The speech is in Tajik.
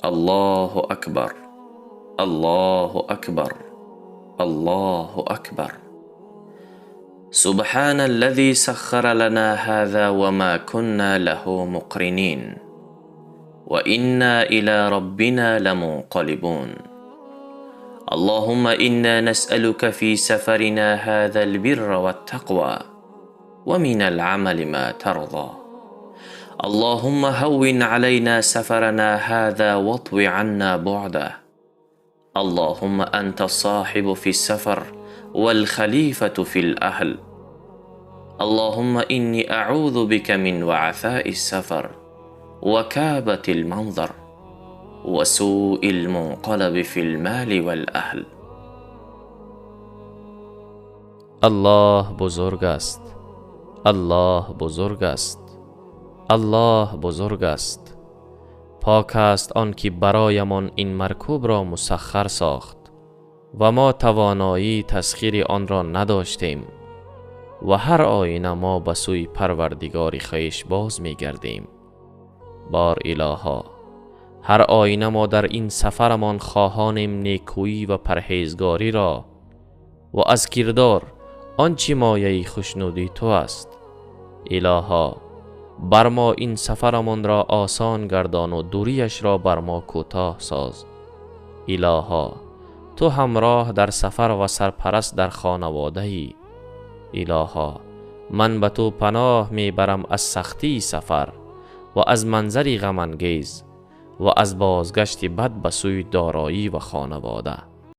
Аллоҳу акбар, Аллоҳу акбар, Аллоҳу акбар. سبحان الذي سخر لنا هذا وما كنا له مقرنين وإنا إلى ربنا لمنقلبون. اللهم إنا نسألك في سفرنا هذا البر والتقوى ومن العمل ما ترضى. اللهم هون علينا سفرنا هذا واطو عنا بعده. اللهم أنت الصاحب في السفر والخليفة في الأهل. اللهم إني أعوذ بك من وعثاء السفر وكآبة المنظر وسوء المنقلب في المال والأهل. Аллоҳ бузург аст, Аллоҳ бузург аст, Аллоҳ бузург аст. Пок аст он ки бароямон ин маркубро мусаххар сохт ва мо тавоноии тасхири онро надоштем ва ҳар оина мо ба сӯи Парвардигори хеш боз мегардем. Бор илоҳо, ҳар оина мо дар ин сафарамон хоҳонем некӯӣ ва парҳезгориро ва аз кирдор он чӣ мояи хушнудии ту аст. Илоҳо, бар мо ин сафарамонро осон гардон ва дуриашро бар мо кӯтоҳ соз. Илоҳо, ту ҳамроҳ дар сафар ва сарпараст дар хонаводаӣ. Илоҳо, ман ба ту паноҳ мебарам аз сахтии сафар ва аз манзари ғамангез ва аз бозгашти бад ба сӯи дороӣ ва хонавода.